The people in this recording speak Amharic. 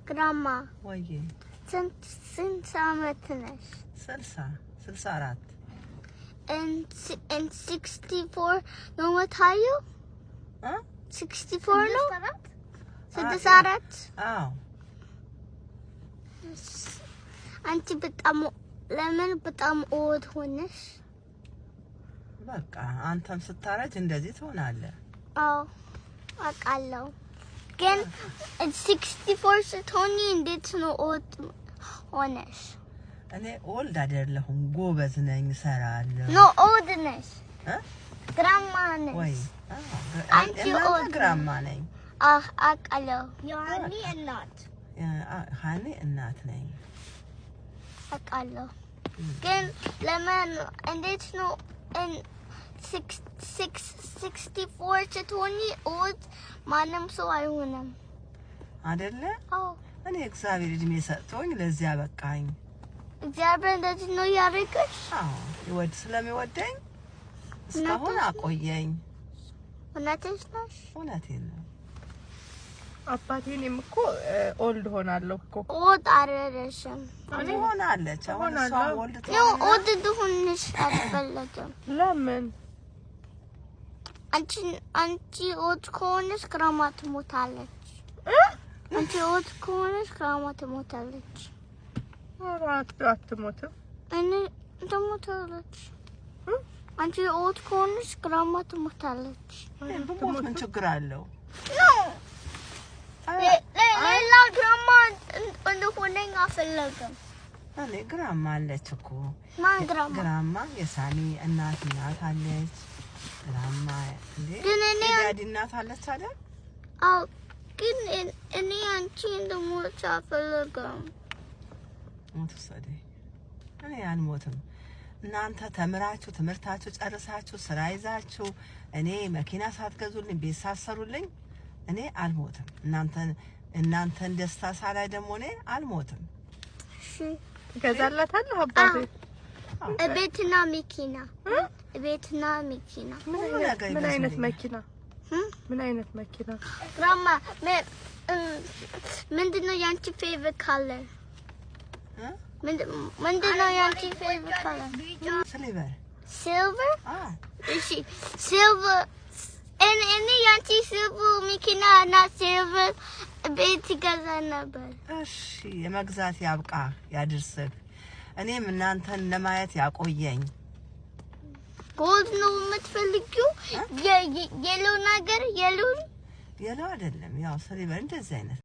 Grandma. ወይ። ስንት ዓመት ነሽ? 64. And 64 ነው የምታየው? እ? 64 ነው? 64? አዎ። አንቺ በጣም ለምን በጣም old ሆነሽ? በቃ አንተም ስታረጅ እንደዚህ ትሆናለህ። አዎ፣ አውቃለሁ። ግን 64 ስትሆኚ እንዴት ነው old ሆነሽ? እኔ old አይደለሁም፣ ጎበዝ ነኝ፣ እሰራለሁ። No፣ old ነሽ። እ? Grandma ነሽ። ወይ አንቺ እናንተ old Grandma ነኝ። አህ፣ አውቃለሁ። የሀኒ እናት። ሀኒ እናት ነኝ። አውቃለሁ። ግን ለምን እንዴት ነው 64 ስትሆኚ old ማንም ሰው አይሆንም? አይደለ? አዎ። እኔ እግዚአብሔር እድሜ ሰጥቶኝ ለዚያ በቃኝ። እግዚአብሔር እንደዚህ ነው ያደረገሽ? አዎ፣ ይወድ ስለሚወደኝ እስካሁን አቆየኝ። እውነትሽ ነሽ? እውነቴን ነው። አባቴ፣ እኔም እኮ old ሆናለሁ እኮ። Old አይደለሽም። ትሆናለች። አሁን እሷ እሆናለሁ። Old No፣ ትሆንና old እንድሆንሽ አልፈለግም። ለምን? አንቺ old ከሆነሽ grandma ትሞታለች። እ? አንቺ old ከሆነሽ grandma ትሞታለች። ኧረ አትሞትም። እኔ ትሞታለች። እ? አንቺ old ከሆነሽ grandma ትሞታለች። እኔ ብሞት ምን ችግር አለው? No፣ ሌላ grandma እንደሆነኝ አልፈለግም። እኔ grandma አለች እኮ። ማን grandma? Grandma የሳሚ እናት አለች። Grandma እንዴ። ግን እኔ የ daddy እናት አለች አይደል? አዎ፣ ግን እኔ አንቺ እንደሞች አልፈልግም። ሞት ውሰደኝ። እኔ አልሞትም። እናንተ ተምራችሁ ትምህርታችሁ ጨርሳችሁ ስራ ይዛችሁ እኔ መኪና ሳትገዙልኝ ቤት ሳትሰሩልኝ እኔ አልሞትም። እናንተን ደስታ ሳላይ ደግሞ እኔ አልሞትም። እሺ። ትገዛላታለህ አባቴ? ቤትና መኪና፣ ቤትና መኪና። ምን ሁሉ አይነት ነገር ምን አይነት ይገዙልኛል። መኪና? ምን አይነት መኪና? Grandma፣ ምንድን ነው ያንቺ favorite color? እ? ምንድን ነው ያንቺ favorite color? Silver. Silver? አዎ። እሺ፣ silver። እኔ ያንቺ silver መኪና እና silver ቤት ይገዛ ነበር። እሺ፣ የመግዛት ያብቃ፣ ያድርስህ። እኔም እናንተን ለማየት ያቆየኝ። Gold ነው የምትፈልጊው? Yellow ነገር፣ yellow? Yellow አይደለም፣ ያው silver እንደዚህ አይነት።